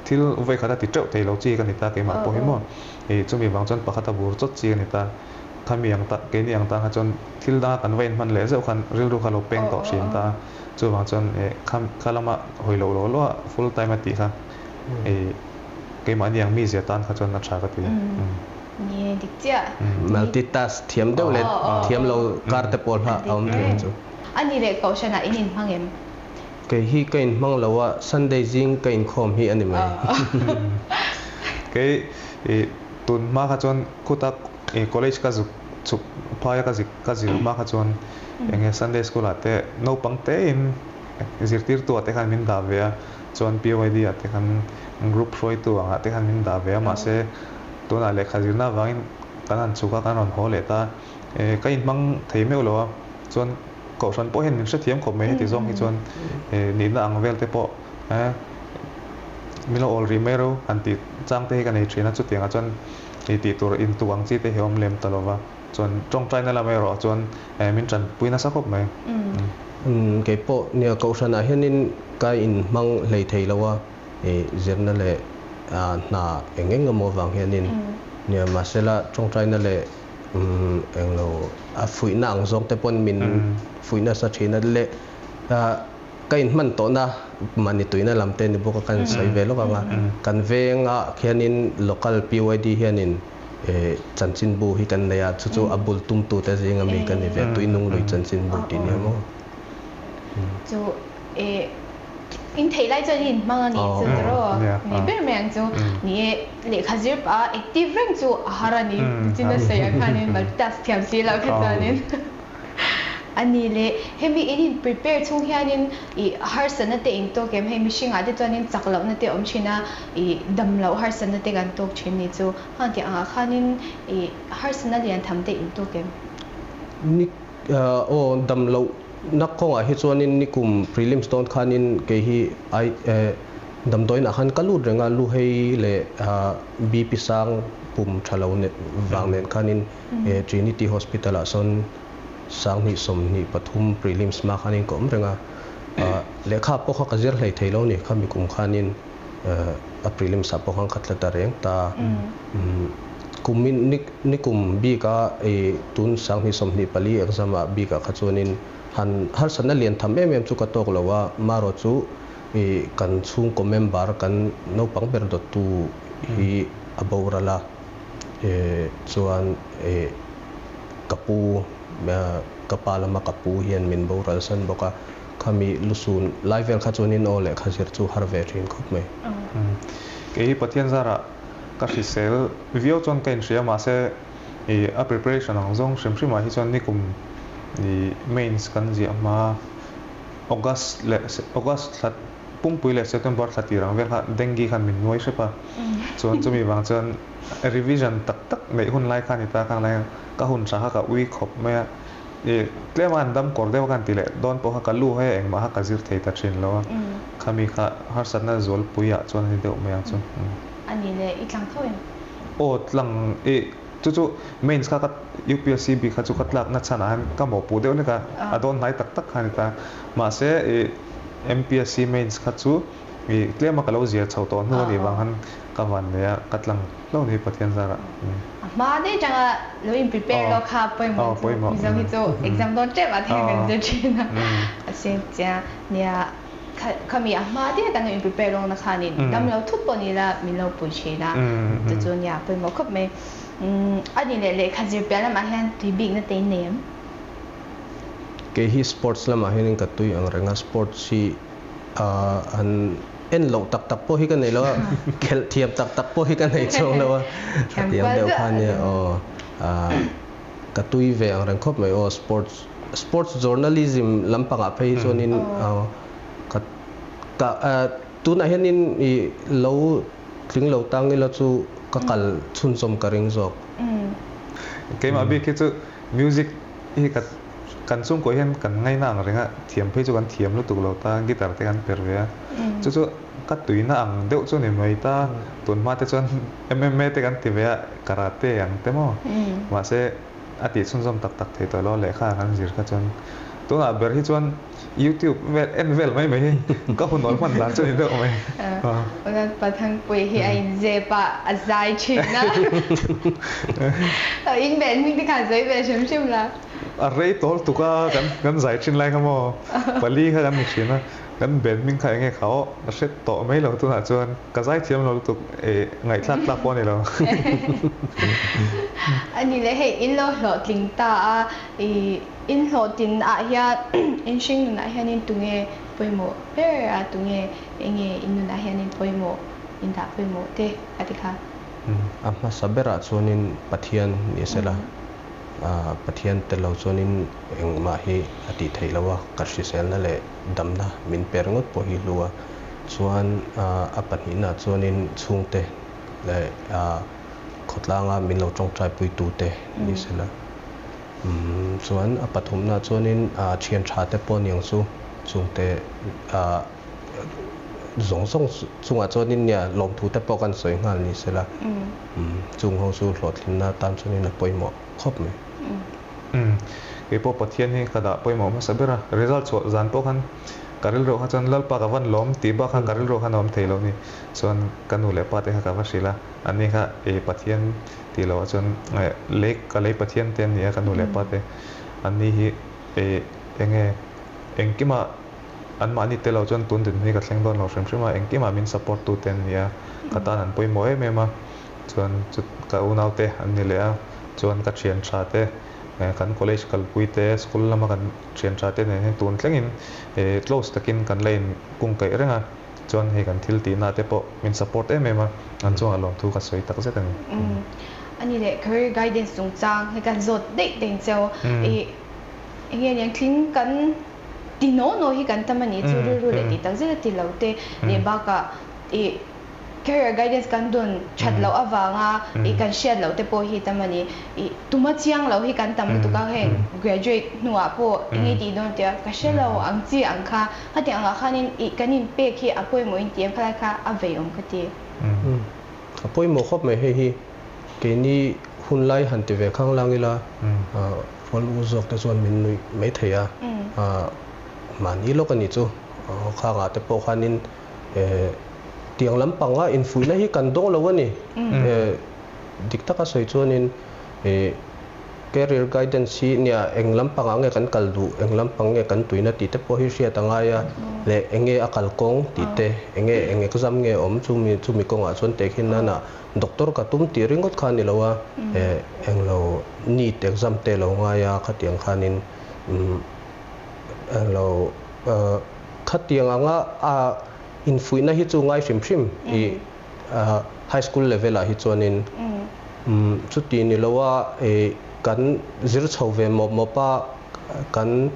thil vawikhat a ti teuh thei lo chi ka ni ta keimah pawh hi maw chumi vang chuan pakhat a bur chawt chi ka ni ta khami ang ta keini ang tan kha chuan thil danga kan va inhman leh zeuh khan rilru kha lo peng tawh thin ta chuvang chuan kha lama hawi loh loh loh a full time a tih kha Keimahni ang mizia tan kha chuan a tha ka ti. Ni e, dik chiah. Multitask thiam deuh leh thiam lo kar te pawh hla a awm thei ang chu. A ni leh Kohhranah in inhmang em? Kei hi ka inhmang lo a, Sunday zing ka inkhawm hi a ni mai. Kei tun hma kha chuan khuta college ka zuk chhuk phaia ka zik ka zir hma kha chuan enge Sunday school ah te naupang te in zirtirtu ah te khan min dah ve a. Chuan PYD ah te khan group hruaitu angah te khan min dah ve a, mahse tunah lehkha zirna avangin kan han chhuk a, kan rawn haw leh ta. Ka inhmang thei meuh lo a, chuan kohhran pawh hian min hrethiam khawp mai heti zawng hi chuan nihna ang vel te pawh min lo awl rih mai ro han tih chang te hi ka nei thin a, chutiangah chuan tih tur intuk ang chi te hi a awm lem ta lo va. Chuan tawngtaina lam erawh chuan min tanpui nasa khawp mai. Kei pawh nia kohhranah hianin ka inhmang hlei thei lo a, zirna leh hna eng eng emaw avang hianin nia mahsela tawngtaina leh englo a fuihna ang zawng te pawn min fuih nasa thin a leh ka inhman tawhna mahni tuina lam te ni bawk a kan sawi ve lawk ang a, kan vengah khianin local PYD hianin Chanchinbu hi kan nei a, chu chu a bul tumtute zinga mi ka ni ve, Tuinung lui chanchinbu tih nia maw? Chu in theih lai chuan i inhmang a nih chu tiraw? Ni ber mai ang chu. Ni e, lehkha zir pah a active reng chu a har a ni, nichin a sawi ang khanin multitask thiam si loh kha chuanin. A ni le, hemi in in prepare chhung hianin i harsatna te in tawk em? Hei mihringah te chuanin chak lohna te awm thin a, i dam loh harsatna te kan tawk thin ni chu. Hang tih angah khanin i harsatna lian tham te in tawk em? Ni, aw dam lohna kawngah hi chuanin nikum prelims dawn khanin kei hi ai damdawiinah khan ka lut reng a, luhei leh BP sang pum tha lo vang nen khanin Trinity Hospital ah sawn 2023 prelims hma khanin ka awm reng a, lehkha pawh kha ka zir hlei thei lo ni, khami kum khanin a prelims ah pawh khan ka tla ta reng ta. Kumin nikum bik a tun 2024 exam ah bik ah kha chuanin han harsatna lian tham em em chu ka tawk lo a, marawh chu kan chhungkaw member kan naupang ber dawttu hi a boral a. Chuan ka pu, ka pa lama ka pu hian min boral san bawk a, khami lusun lai vel kha chuanin aw lehkha zir chu har ve thin khawp mai. Kei hi Pathian zarah ka hrisel viau chuan ka inhria mahse a preparation ang zawng hrim hrimah hi chuan nikum mains kan ziah hma August leh August thla Pumpui leh September thla tir ang vel kha dengue khan min nuai hrep a, chuan chumi vang chuan revision tak tak neih hun lai kha a ni ta khang lai hian ka hun tha kha ka ui khawp mai a, ih tlem a han dam kawr deuh a khan ti leh dawn pawh kha ka lu he engmah kha ka zir thei ta thin lo a, khami kha harsatna zualpui ah chuan a ni deuh mai ang chu. A ni le, i tlang tho em? Aw tlang i chu chu mains kha ka UPSC bik kha chu ka tlak na chhan ah hian ka mawhpuh deuh hlek a, a dawn hnai tak tak kha a ni ta. Mahse i MPSC mains kha chu i tlem a ka lo zir chho tawh hnu a nih vang khan ka van nei a, ka tlang hlauh ni Pathian zarah. A hma daih atanga lo in prepare lawk kha pawimawh chu Mizo hi chu exam dawn tep ah te hian kan zir thin a, a sin chiang nia. Khami a hma daih a kan lo in prepare lawkna khanin dam lo thut pawh ni la min lo pui thin a, chu chu nia pawimawh khawp mai. A ni leh lehkha zir piah lamah hian tui bikna te in nei em? Kei hi sports lamah hianin ka tui ang reng a, sports hi han en loh tak tak pawh hi ka nei lo a, khelh thiam tak tak pawh hi ka nei chuang lo a, khatiang deuh kha nia aw ka tui ve ang reng khawp mai aw sports sports journalism lampangah phei hi chuanin ka ka tunah hianin i lo tling lo tang ila chu ka kal chhunzawm ka ring zawk. Keimah bik hi chu music hi ka kan chhungkaw hian kan ngaina ang reng a, thiam phei chu kan thiam lutuk lo ta, guitar te kan per ve a, chu chu ka tuina ang deuh chu ni mai ta, tunhma te chuan MMA te kan ti ve a, karate ang te maw, mahse a tih chhunzawm tak tak thei tawh lo a, lehkha kan zir kha chuan tunah ber hi chuan YouTube vel en vel mai mai hi ka hun awl hman dan chu ni deuh mai. Pathangpui hi a inzep a, a zai thin a. In ben hming te khan sawi ve hrim hrim la. A rei tawl tuk a, kan kan zai thin lai kha maw pali kha kan ni thin a, kan ben hming kha enge kha aw a hre tawh mai lo tunah chuan ka zai thiam lo lutuk e ngaihthlak tlak pawh a ni lo. A ni le hei in lo hlawhtling ta a i In hlawhtin ah hian in hring nunah hianin tunge pawimawh ber a, tunge enge in nunah hianin pawimawh in dah pawimawh te a ti kha. A hmasa berah chuanin Pathian ni sela, Pathian tel lo chuanin engmah hi a tih theih loh a, ka hriselna leh damna min pe ringawt pawh hi hlu a. Chuan a pahnihnaah chuanin chhungte leh khawtlanga min lo tawngtaipui tute ni sela. Chuan a pathumna chuanin thian tha te pawh aniang chu chungte zawng zawng chungah chuanin nia lawmthu te pawh kan sawi nghal ni sela chung ho chu hlawhtlinna tan chuanin a pawimawh khawp mai. Kei pawh Pathian hi ka dah pawimawh hmasa ber a, result chhuah zan pawh khan ka rilru kha chuan Lalpa ka van lawm tih bak khan ka rilru khan a awm thei lo ni. Chuan ka nu leh pa te kha ka va hrilh a, ani kha Pathian Tih loh ah chuan lei ka lei Pathian te an ni a, ka nu leh pa te an ni hi enge engkimah anmahni te lo chuan tun dinhmun hi ka thleng dawn lo hrim hrim a, engkimah min support tu te an ni a, ka tan an pawimawh em em a, chuan chu ka unau te an ni leh a, chuan ka thian tha te kan college kalpui te school lama kan thian tha te nen hian tun thlengin close takin kan la in kungkaih reng a. Chuan hei kan thil tihna te pawh min support em em a, an chungah lawmthu ka sawi tak zet a ni. A ni leh career guidance chungchang hi kan zawt daih daih ang cheu. I enge aniang tling kan ti naw naw hi kan tam a nih chu rilru leh tih tak zet a ti lo te leh bakah i career guidance kan dun that loh avanga i kan hriat loh te pawh hi tam a ni. I tuma chiang lo hi kan tam lutuk a, heng graduate hnuah pawh enge tih dawn tia ka hre lo ang chi ang kha. Khatiang angah khanin i kan inpek hi a pawimawh in tih ang khalai kha a vei awm ka ti. A pawimawh khawp mai hei hi keini hun lai han ti ve khang lang ila rual u zawk te chuan min nuih mai thei a, mahni lawk a nih chu khangah te pawh khanin tiang lampanga infuihna hi kan dawng lo a ni. Dik taka sawi chuanin career guidance hi nia eng lampangah nge kan kal duh, eng lampang nge kan tuina tih te pawh hi hriat a ngai a, leh eng nge a kal kawng tih te, eng nge eng exam nge awm chumi chumi kawngah chuan tehkhin nana doctor ka tum tih ringawt kha a ni lo a, eng lo NEET exam te lo ngai a khatiang khanin eng lo khatiang anga a infuihna hi chu ngai hrim hrim i High school level ah hi chuanin chuti ni lo a kan zir chho ve mawp mawp a, kan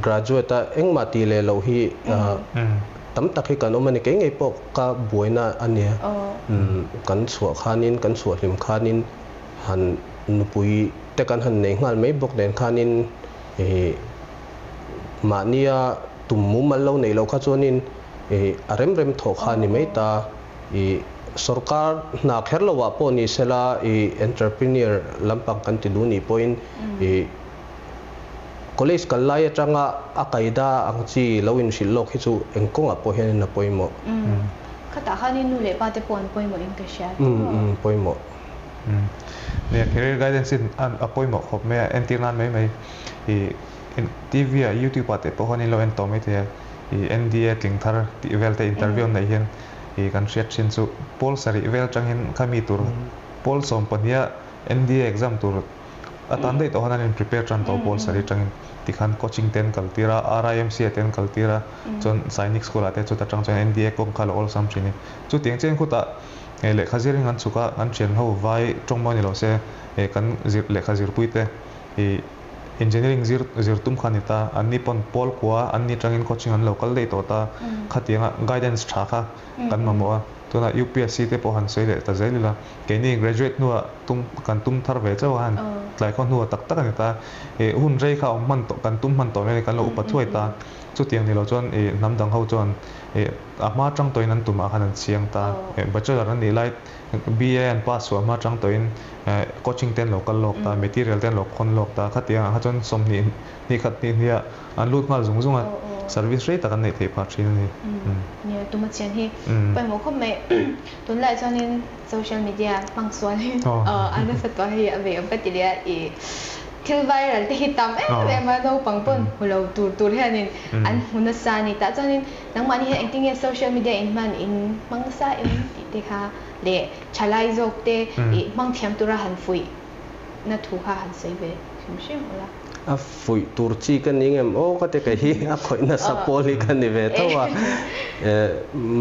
graduate a engmah tih leh loh hi tam tak hi kan awm a ni. Kei ngei pawh ka buaina a nia. Kan chhuah khanin, kan chhuah hlim khanin han nupui te kan han nei nghal mai bawk nen khanin mahnia tum mumal lo neih loh kha chuanin a rem rem thawh kha a ni mai ta. I Sorkar hna kher lo ah pawh ni sela i entrepreneur lampang kan ti duh nih pawhin i college kal lai atanga a kaida ang chi lo inhrilh lawk hi chu eng kawngah pawh hianin a pawimawh. Khatah khanin nu leh pa te pawh an pawimawh in ka hria. Umm pawimawh. Nia career guidance hi a pawimawh khawp mai a, entir nan mai mai i TV ah youtube ah te pawh khan in lo en tawh mai thei a, i NDA tling thar tih vel te interview an neih hian i kan hriat thin chu pawl sarih vel atangin khami tur pawl 12 a NDA exam tur atan daih tawh khan an in prepare tan tawh pawl sarih atangin tikhan coaching te an kal tir a, RIMC ah te an kal tir a, chuan Sainik school ah te chuta tang chuan NDA kawng kha a lo awlsam thin i chutiang chian khutah Lehkha zirin kan chhuk a, kan thian ho vai tawng mawi ni lo se kan zir lehkha zirpui te ih engineering zir zir tum kha a ni ta, an ni pawn pawl kua an ni atangin coaching an lo kal daih tawh ta, khatianga guidance tha kha kan mamawh a, tunah UPSC te pawh han sawi leh ta zel ila, keini graduate hnuah tum kan tum thar ve chauh a han tlai khaw hnuah tak tak a ni ta, ih hun rei kha awm hman tawh kan tum hman tawh mai a ni kan lo upa thuai ta, chutiang ni lo chuan ih hnam dang ho chuan ih. A hma tang tawhin an tumah khan an chiang ta. Bachelor an nih lai BA an pass chhuah hma tang tawhin coaching te an lo kal lawk ta, material te an lo khawn lawk ta. Khatiang ah kha chuan 20 hnih khat hnih hnih ah an lut nghal zung zung a, service rei tak an neih theih phah thin a ni. Nia, tuma chian hi pawimawh khawp mai. Tunlai chuanin social media hmang sual hi a nasa tawh hei a vei awm ka ti leh a, i thil viral te hi tam em em a, naupang pawn hmu lo tur tur hianin an hmu nasa a ni. Tah chuanin Nangmahni hian engtin nge social media in hman in hmang nasa em tih te kha leh thalai zawk te i hmang thiam tura han fuih na thu kha han sawi ve hrim hrim ula. A fuih tur chi ka ni ngem aw ka ti kei hi a khawih nasa pawl hi ka ni ve tho a,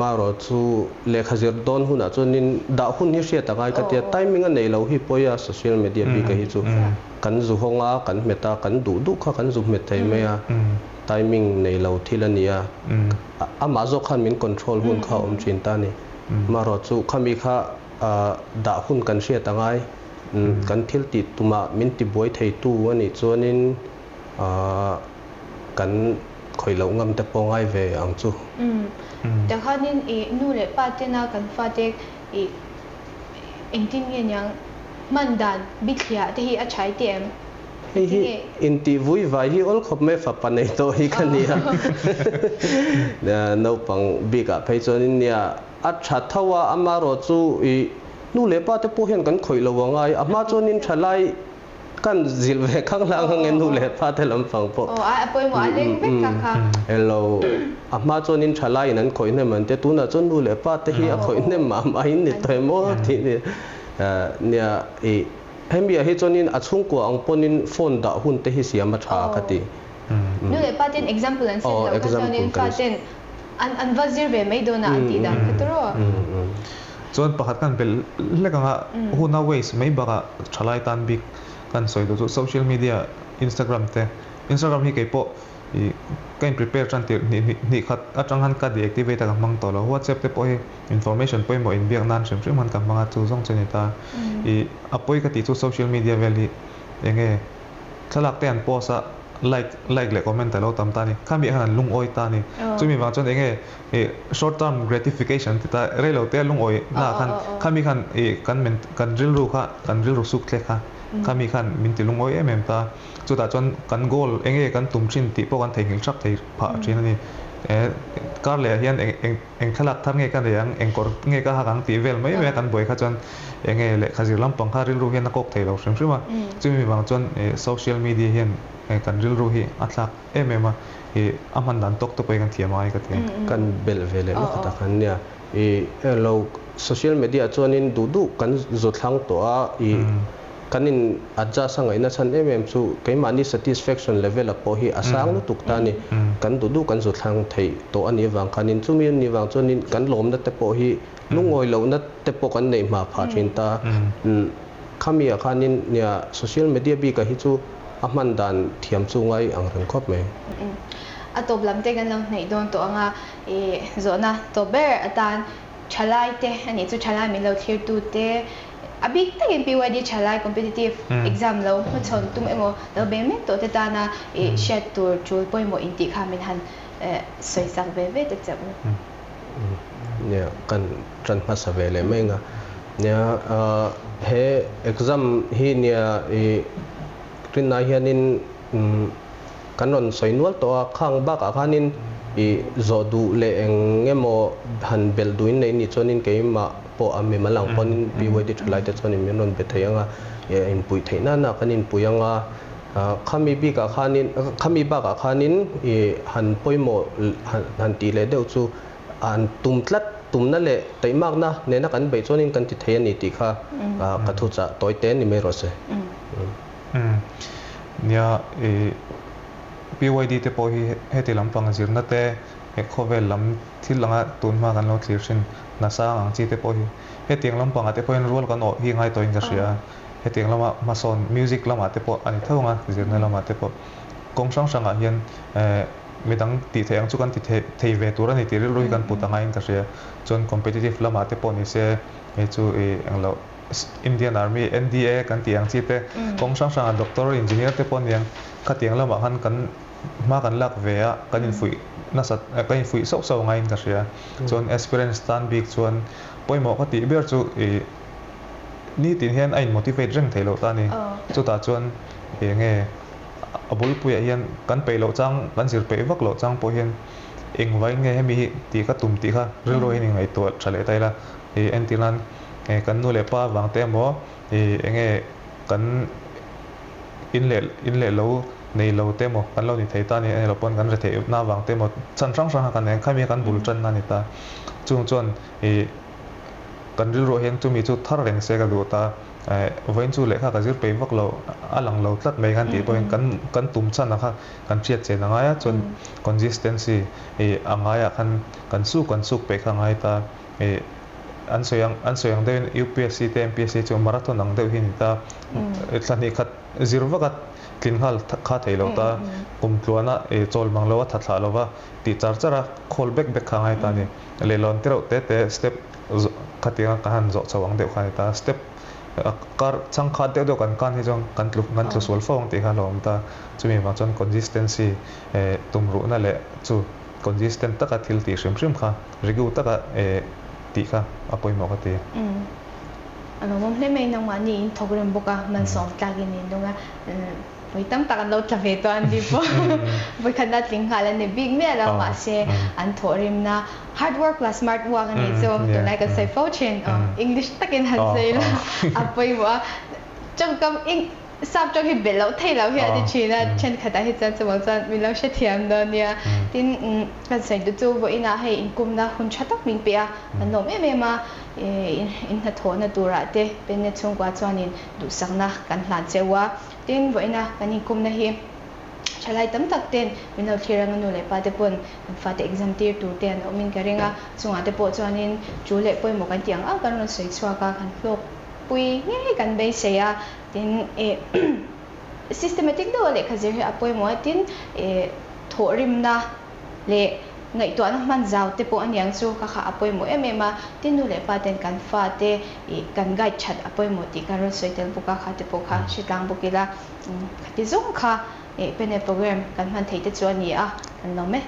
marawh chu lehkha zir dawn hunah chuanin dah hun hi hriat a ngai ka tia, timing a nei lo hi pawi a social media bik a hi chu kan zu hawng a kan hmet a kan duh duh kha kan zu hmet thei mai a. Timing nei lo thil a ni a, amah zawk khan min control hun kha a awm thin ta a ni. Marawh chu khami kha dah hun kan hriat a ngai. Kan thil tih tumah min tibuai theitu a nih chuanin kan khawih loh ngam te pawh ngai ve ang chu. Tikhanin i nu leh pa tena kan fate i engtin nge niang hman dan bithliah te hi a tha i ti em? Hei hi intih vui vai hi awl khawp mai fapa nei tawh hi ka nia. Naupang bikah phei chuanin nia a tha tho a, amarawh chu i nu leh pa te pawh hian kan khawih lo a ngai. A hma chuanin thalai kan zilh ve khang hlang ang e nu leh pa te lampang pawh. Hello, a hma chuanin thalaiin an khawih hnem an tia, tunah chuan nu leh pa te hi a khawih hnem mah mahin ni tawh em aw tih nia i Hemi ah hi chuanin a chhungkua ang pawnin phone dah hun te hi siam a tha ka ti. Nu leh pa ten example an set loh kha chuanin fa ten an an va zir ve mai dawn a an tih dan kha tawrh. Chuan pakhat kan belh hlek anga huna waste mai bakah thalai tan bik kan sawi duh chu social media Instagram te Instagram hi keipawh I ka in prepare tan tirh hnih hnih hnih khat atang khan ka deactivate a ka hmang tawh lo. WhatsApp te pawh hi information pawimawh inbiak nan hrim hrim khan ka hmang a, chu zawng chu a ni ta. I a pawi ka tih chu social media vel hi eng nge thlalak te an post a, like like leh comment a lo tam ta a ni. Khami ah khan an lungawi ta a ni. Chumi vang chuan eng nge i short term gratification an ti ta, rei lo te a lungawi na ah khan khami khan i kan men kan rilru kha kan rilru suk thlek kha khami khan min ti lungawi em em ta. Chutah chuan kan goal eng nge kan tum thin tih pawh kan theihnghilh hrap thei phah thin a ni. Kar leh ah hian eng thlalak thar nge ka nei ang, eng kawr nge ka hak ang tih vel mai mai a kan buai kha chuan eng nge lehkha zir lampang kha rilru hian a kawk thei lo hrim hrim a. Chumi vang chuan social media hian kan rilru hi a thlak em em a, a hman dan tawk te pawh hi kan thiam angai ka ti. Kan belh ve leh lawk tak an nia. Lo social media ah chuanin duh duh kan zu thlang tawh a, Kan in adjust a ngaihna chhan em em chu keimahni satisfaction level a pawh hi a sang lutuk ta a ni. Kan duh duh kan zu thlang theih tawh a nih avang khanin chumi a nih vang chuanin kan lawmna te pawh hi lungawi lohna te pawh kan neih hma phah thin ta. Khami ah khanin nia social media bikah hi chu a hman dan thiam chu ngai ang reng khawp mai. A tawp lam te kan lo hnaih dawn tawh ang a, i zawhna tawp ber atan thalai te a nih chu thalai min lo thlir tu te a bik takin PYD thalai competitive exam lo hmachhawn tum emaw lo bei mek tawh te tana i hriat tur tul pawimawh in tih kha min han sawi sak ve ve ta che u. Nia kan tan hmasa ve leh mai anga. Nia he exam hi nia i rinna hianin kan rawn sawi nual tawh a, khang bakah khanin i zawh duh leh eng emaw han belh duhin nei nih chuanin keimah pawh a mimal ang pawhin PYD thalai te chuanin min rawn be thei anga, inpuih theih nana kan inpui anga. Khami bikah khanin khami bakah khanin i han pawimawh han tih leh deuh chu an tum tlat tumna leh taihmakna nena kan beih chuanin kan ti thei a ni tih kha ka thu chah tawi te ni mai rawh se. Nia i PYD te pawh hi heti lampang zirna te khawvel lam thil anga tunhma kan lo thlir thin hnasang ang chi te pawh hi hetiang lampangah te pawhin rual kan awh hi ngai tawhin ka hria. Hetiang lama hmasawn music lamah te pawh a ni tho ang a, zirna lamah te pawh kawng hrang hrangah hian midang tih theih ang chu kan ti thei ve tur a ni tih rilru hi kan put angain ka hria. Chuan competitive lamah te pawh ni se hei chu i englo Indian Army, NDA kan tih ang chi te kawng hrang hrangah doctor, engineer te pawh aniang khatiang lamah khan kan hma kan lak ve a, kan infuih nasat kan infuih sauh sauh angain ka hria. Chuan aspirants tan bik chuan pawimawh ka tih ber chu i Nitin hian a in motivate reng theih loh ta a ni. Chutah chuan eng nge a bulpuiah hian kan peih loh chang, kan zir peih vak loh chang pawh hian engvai nge hemi hi tih ka tum tih kha rilru hian inngaihtuah tha leh ta ila. Ih entir nan kan nu leh pa vang te emaw ih eng nge kan in leh in leh lo nei lo te emaw kan lo ni thei ta a ni. Eng emaw pawn kan retheih na vang te emaw chhan hrang hrang kha kan eng khami kan bul tan na a ni ta. Chung chuan ih. Kan rilruah hian chumi chu thar reng se ka duh ta. Vawiin chu lehkha ka zir peih vak lo, a lang lo tlat mai khan tih pawhin kan kan tum chhan ang kha kan hriat chen a ngai a, chuan consistency ih a ngaiah khan kan suk kan suk peih kha a ngai ta. Ih an sawi ang an sawi ang deuhin UPSC te MPSC chu marathon ang deuh hi a ni ta. Thla hnih khat zir vaka tlin nghal kha theih loh ta. Kum tluana ih chawl mang lo a tha thlah lova tih char char a khawl bek bek kha a ngai ta a ni. Leihlawn te reuh te te step khatianga kan han zawh chho ang deuh kha a ni ta. Step kar chhang khat deuh deuh kan kan hi chuan kan tlu kan tlu sual fo ang tih kha a lo awm ta. Chumi vang chuan consistency tumruhna leh chu consistent taka thil tih hrim hrim kha regu taka tih kha a pawimawh ka ti. A lo awm hle mai nangmahni in thawk rem bawk a, malsawm tlakin in nung a. Vawi tam tak an lo tla ve tawh an ni pawh vawi khatna tling nghal an ni bik miah lo mahse an thawhrimna hard work plus smart work a nih chu tunlai kan sawi fo thin English takin han sawi la a pawimawh a tawngkam sap tawng hi belh loh theih loh hi a ti thin a thenkhatah hi chuan chuvang chuan min lo hrethiam dawn nia tin kan sawi duh chu vawiinah hei inkumna hun tha tak min pe a kan lawm em em a inhnathawhna turah te penne chhungkua chuanin duhsakna kan hlan cheu a. Tin, vawiina kan inkumna hi thalai tam tak ten min lo thlir anga nu leh pa te pawn kan fate exam tir tur te an awmin ka ring a, chungah te pawh chuanin chu leh pawimawh kan tih ang ang kan rawn sawi chhuak a, kan hlawk pui ngei kan beisei a, tin eh systematic deuha lehkha zir hi a pawimawh a, tin eh thawhrimna leh ngaihtuahna hman zau te pawh a niang chu ka kha a pawimawh em em a, tin nu leh pa ten kan fa te ih kan guide that a pawimawh tih kan rawn sawi tel bawk a, kha te pawh kha hre tlang bawk ila khati zawng kha ih pene program kan hman theih te chu a ni a, kan lawm e.